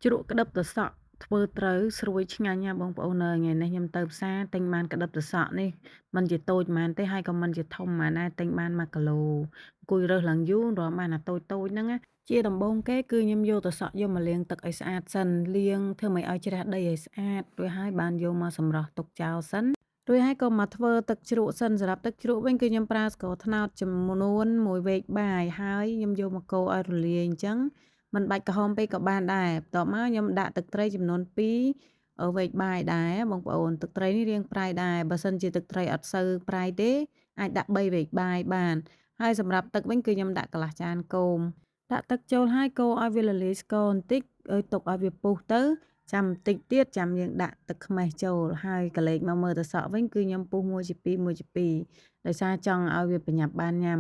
ជ្រក់ក្តិបត្រសក់ធ្វើត្រូវស្រួយឆ្ងាញ់ណាបងប្អូនអើយថ្ងៃនេះខ្ញុំទៅផ្សារទិញបានក្តិបត្រសក់នេះមិនជាតូចប៉ុន្មានទេហើយក៏មិនជាធំប៉ុន្មានដែរទិញបាន1គីឡូអង្គុយរើសឡើងយូររំបានអាតូចតូចហ្នឹងណាជាដំបូងគេគឺខ្ញុំយកត្រសក់យកមកលាងទឹកឲ្យស្អាតសិនលាងធ្វើម៉េចឲ្យជ្រះដីឲ្យស្អាតរួចហើយបានយកមកសម្រស់ទុកចោលសិនរួចហើយក៏មកធ្វើទឹកជ្រក់សិនសម្រាប់ទឹកជ្រក់វិញគឺខ្ញុំប្រើស្ករត្នោតចំនួន1វែកបាយហើយខ្ញុំយកមកកូរឲ្យរលាយអញ្ចឹងមិនបាច់ក្រហមពេកក៏បានដែរបន្ទាប់មកខ្ញុំដាក់ទឹកត្រីចំនួន2វែកបាយដែរបងប្អូនទឹកត្រីនេះរាងប្រៃដែរបើសិនជាទឹកត្រីអត់សូវប្រៃទេអាចដាក់3វែកបាយបានហើយសម្រាប់ទឹកវិញគឺខ្ញុំដាក់កន្លះចានគោមដាក់ទឹកចូលហើយកូរឲ្យវារលាយស្ករបន្តិចឲ្យទុកឲ្យវាពុះទៅចាំបន្តិចទៀតចាំយើងដាក់ទឹកខ្មេះចូលហើយកលេចមកមើលត្រសក់វិញគឺខ្ញុំពុះ1ជា2 1ជា2ដោយសារចង់ឲ្យវាប្រញាប់បានញ៉ាំ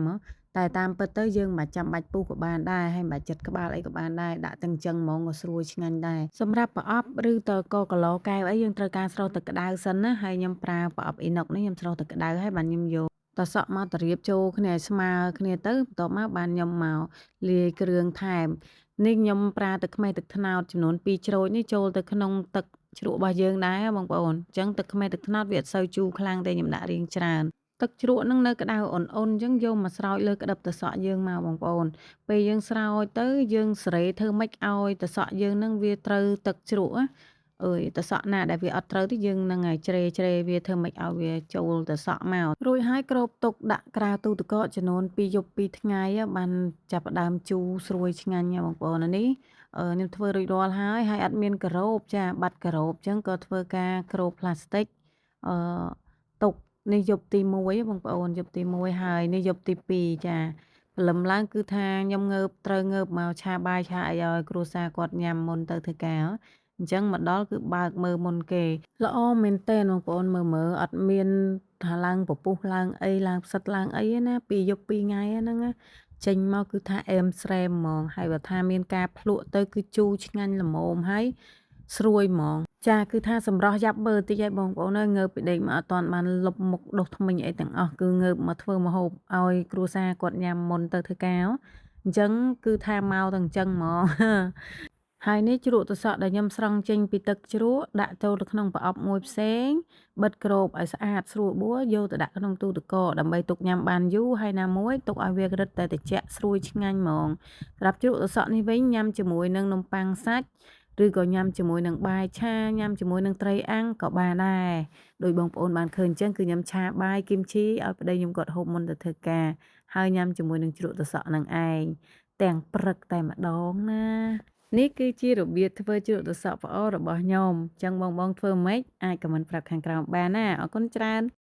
តែតាមពិតទៅយើងមិនចាំបាច់ពុះក៏បានដែរហើយមិនបាច់ចិត្តក្បាលអីក៏បានដែរដាក់ទាំងចឹងហ្មងក៏ស្រួយឆ្ងាញ់ដែរសម្រាប់ប្រអប់ឬតកកឡកែវអីយើងត្រូវការស្រុះទឹកក្តៅសិនណាហើយខ្ញុំប្រើប្រអប់អ៊ីណុកនេះខ្ញុំស្រុះទឹកក្តៅហើយបានខ្ញុំយកត្រសក់មកតរៀបចូលគ្នាឲ្យស្មើគ្នាទៅបន្ទាប់មកបានខ្ញុំមកលាយគ្រឿងថែមនេះខ្ញុំប្រើទឹកខ្មេះទឹកត្នោតចំនួន2ជ្រោចនេះចូលទៅក្នុងទឹកជ្រក់របស់យើងដែរបងប្អូនអញ្ចឹងទឹកខ្មេះទឹកត្នោតវាអត់សូវជូរខ្លាំងទេខ្ញុំដាក់រាងច្រើនទឹកជ្រក់នឹងនៅក្តៅអ៊ុនអ៊ុនអញ្ចឹងយកមកស្រោចលើក្តិបត្រសក់យើងមកបងប្អូនពេលយើងស្រោចទៅយើងសេរីធ្វើម៉េចឲ្យត្រសក់យើងនឹងវាត្រូវទឹកជ្រក់អើយត្រសក់ណាដែលវាអត់ត្រូវទេយើងនឹងឲ្យជ្រេជ្រេវាធ្វើម៉េចឲ្យវាចូលត្រសក់មករួចហើយគ្របទុកដាក់ក្រៅទូទឹកកកចំនួន2យប់2ថ្ងៃបានចាប់ផ្ដើមជូរស្រួយឆ្ងាញ់បងប្អូននេះខ្ញុំធ្វើរួចរាល់ហើយហើយអត់មានការ៉ូបចាបាត់ការ៉ូបអញ្ចឹងក៏ធ្វើការគ្របផ្លាស្ទិកអឺទុកនេះយប់ទី1បងប្អូនយប់ទី1ហើយនេះយប់ទី2ចាព្រលឹមឡើងគឺថាខ្ញុំងើបត្រូវងើបមកឆាបាយឆាអីឲ្យគ្រួសារគាត់ញ៉ាំមុនទៅធ្វើការអញ្ចឹងមកដល់គឺបើកមើលមុនគេល្អមែនតើបងប្អូនមើលមើលអត់មានថាឡើងពពុះឡើងអីឡើងផ្សិតឡើងអីណាពីយប់ពីថ្ងៃហ្នឹងណាចេញមកគឺថាអែមស្រែមហ្មងហើយបើថាមានការភ្លក់ទៅគឺជូរឆ្ងាញ់ល្មមហើយស្រួយហ្មងចាគឺថាសម្រស់យ៉ាប់បើតិចឲ្យបងប្អូនអើយងើបពីដេកមកអត់ទាន់បានលុបមុខដុសធ្មេញអីទាំងអស់គឺងើបមកធ្វើម្ហូបឲ្យគ្រួសារគាត់ញ៉ាំមុនទៅធ្វើការអញ្ចឹងគឺថាមកទាំងអញ្ចឹងហ្មងហើយនេះជ្រក់ត្រសក់ដែលខ្ញុំស្រង់ចេញពីទឹកជ្រក់ដាក់ចូលទៅក្នុងប្រអប់មួយផ្សេងបិទគ្របឲ្យស្អាតស្រួលបួលយកទៅដាក់ក្នុងទូទឹកកកដើម្បីទុកញ៉ាំបានយូរហើយណាមួយទុកឲ្យវារឹតតែត្រជាក់ស្រួយឆ្ងាញ់ហ្មងសម្រាប់ជ្រក់ត្រសក់នេះវិញញ៉ាំជាមួយនឹងនំប៉័ងសាច់ឬក៏ញ៉ាំជាមួយនឹងបាយឆាញ៉ាំជាមួយនឹងត្រីអាំងក៏បានដែរដោយបងប្អូនបានឃើញអញ្ចឹងគឺខ្ញុំឆាបាយគីមឈីឲ្យប្តីខ្ញុំគាត់ហូបមុនទៅធ្វើការហើយញ៉ាំជាមួយនឹងជ្រក់ត្រសក់នឹងឯងទាំងព្រឹកតែម្ដងណានេះគឺជារបៀបធ្វើជ្រក់ត្រសក់ផ្អករបស់ខ្ញុំអញ្ចឹងបងបងធ្វើម៉េចអាចខមមិនប្រាប់ខាងក្រោមបានណាអរគុណច្រើន។